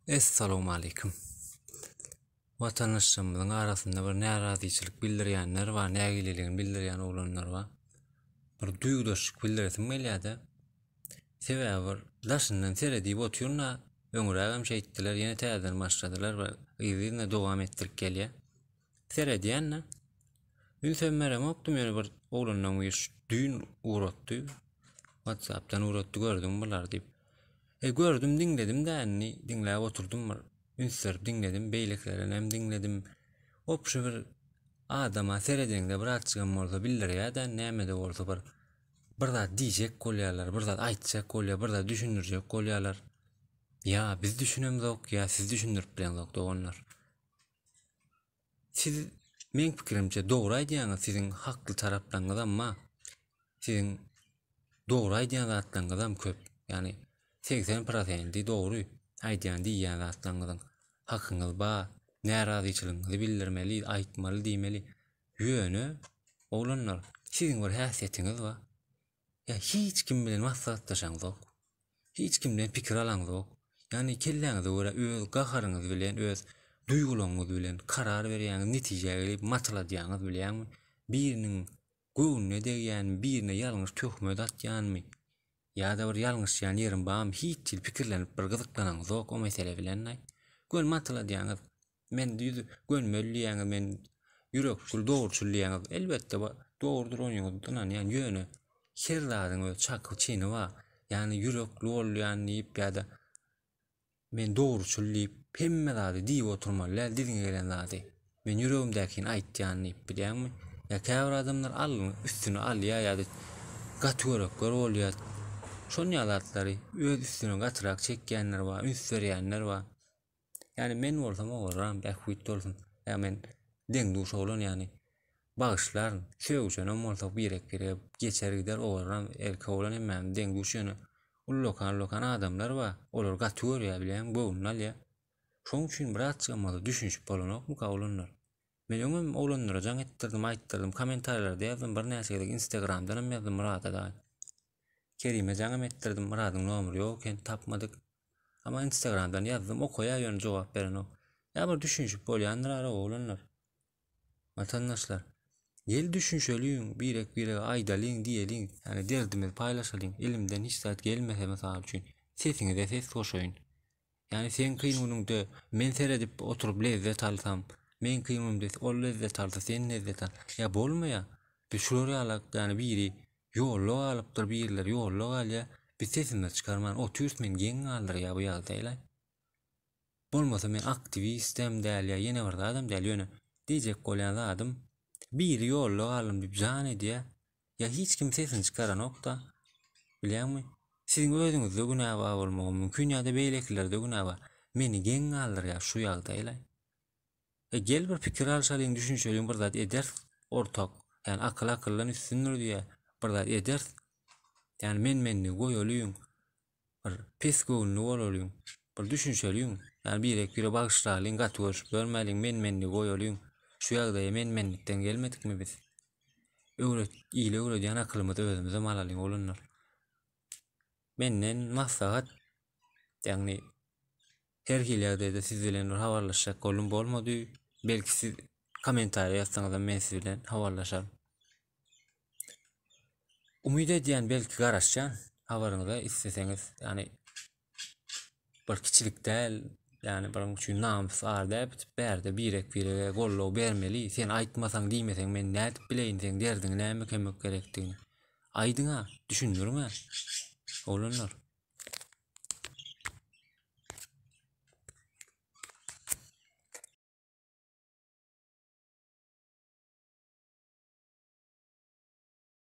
Essalawmaleýkim. Watandaşlarymyzyň arasynda bir närazyçylyk bildirýänler bar, nägileligini bildirýän oglanlar bar. Bir duýgudaşlyk bildiresim gelýär-de. Sebäbi bir daşyndan seredip otyryn-da, öňrägem şeýtdiler, ýene täzeden başladylar we yzy-yzyna dowam etdirip gelýär. Seredýän-de. Ünsem beremokdym, ýöne bir oglanlaň biri şu düýn ugratdy. WhatsApp-dan ugratdy, gördüňmi bulary diýip. E gördüm diňledim dä indi diňläp oturdym bir üns berip diňledim beýlekilerinem diňledim. Opşy bir adama seredeňde bir azjygam bolsa bildirýär-dä näme-de bolsa bir bir zat diýjek bolýarlar, bir zat aýtjak bolýar, bir zat düşündirjek bolýarlar. Ýa biz düşünemzok, ýa siz düşündirip bileňzok doganlar. Siz meň pikirimçe dogry aýdýaňyz siziň hakly taraplaryňyzam bar. Siziň dogry aýdýan zatlaryňyzam köp. Ýagny 80 prosenti dogry aýdýan diýýän zatlaryňyzyň. Hakyňyz bar. Närazyçylygyňyzy bildirmeli, aýtmaly diýmeli. Ýöne oglanlar siziň bir häsiýetiňiz bar. Ýa hiç kim bilen maslahatlaşaňzok. Hiç kimden pikir alaňzok. Ýagny kelläňize görä öz gaharyňyz bilen, öz duýgularyňyz bilen karar berýäňiz, netijä gelip matyladýaňyz bilýäňmi? Biriniň göwnüne degýänmi, birine ýalňyş töhmet atýanmy? Ýa-da bir ýalňyşýan ýerim barmy hiç hili pikirlenip bir gyzyklanaňzok o mesele bilen-aý. Göni matyladýaňyz. Men ýüz gönmeli diýýäňiz, men ýürekçil, dogruçyl diýýäňiz. Elbetde, dogrudyr onyňyz ynanýan, ýöne her zadyň öz çaky, çeni bar. Ýagny ýürekli bolýan diýip ýa-da men dogruçyl diýip hemme zady diýip oturmaly däl, diliňe gelen zady. Men ýüregimdäkini aýtýan diýip bilýäňmi? Ýa käbir adamlar alnyň üstüne alýar ýa-da gaty görekler bolýar. Şon ýaly zatlary öz üstüne gatyrak çekýänler bar, üns berýänler bar. Ýani men bolsam owarram bähbit bolsun. Ýa men deň-duş oglan ýani. Bagyşlaryn. Sögüşenem bolsak birek-birege geçer gider owarram erkek oglan hemmämiz deň-duş ýöne ullakan-ullakan adamlar bar. Olar gaty görýär bilýäňmi göwnüne alýar. Şoň üçin birazjygam bolsa düşünişip bolanokmyka oglanlar. Men öňem oglanlara jaň etdirdim aýtdyrdym kommentariýalarda ýazdym birnäçe gezek instagramdanam ýazdym Myrada dagy. Kerime jaňam etdirdim Myradyň nomeri ýok eken tapmadyk. Ama instagramdan ýazdym okaýar ýöne jogap berenok. Ýa bir düşünişip bolýandyr ara oglanlar. Watandaşlar. Gel düşünşeliň, birek birege aýdalyň, diýeliň, ýani derdimizi paýlaşalyň. Elimden hiç zat gelmese mysal üçin sesiňize ses goşaýyn. Ýani seň kyn günüňde men seredip oturyp lezzet alsam, meň kyn günümde ol lezzet alsa sen lezzet al. Ýa bolmaýar. Biz şular ýalak ýani biri Ýolda galypdyr birileri ýolda galýa biz sesimizi çykarman otyrys meni geň galdyrýa bu ýagdaýlaý. Bolmasa men aktiwistem däl ýa ýene bir zadam däl ýöne diýjek bolýan zadym biri ýolda galdym diýip jan edýä ýa hiç kim sesini çykaranokda bilýäňmi siziň özüňizde günä bar bolmagy mümkin ýa-da beýlekilerde günä bar meni geň galdyrýa şu ýagdaýlaý. E gel bir pikir alşalyň düşünşeliň bir zat ederis ortak. Ýani akyl akyldan üstündir diýýä. Bir zat ederis. Ýani men menligi goýalyň. Bir pes göwünli bolalyň. Bir düşünşeliň. Ýani birek bire bagyşlalyň gaty görüşip ýörmäliň men menligi goýalyň. Şu ýagdaýa men menlikden gelmedikmi biz? Öwret ile öwredýän akylymyzy özümizem alalyň oglanlar. Menden maslahat ýagny Her hili ýagdaýda siz bilen bir habarlaşjak boldum bolmady. Belki siz kommentariýa ýazsaňyzam men siz bilen habarlaşaryn. Umyt edýän belki garaşýan habaryňyza isleseňiz ýagny bir kiçilik däl ýagny bir üçin namys ar däl bitip bärde birek birege goldaw bermeli sen aýtmasaň diýmeseň men nädip bileýin seň derdiňi näme kömek gerekdigini aýdyňa düşündiriňä oglanlar.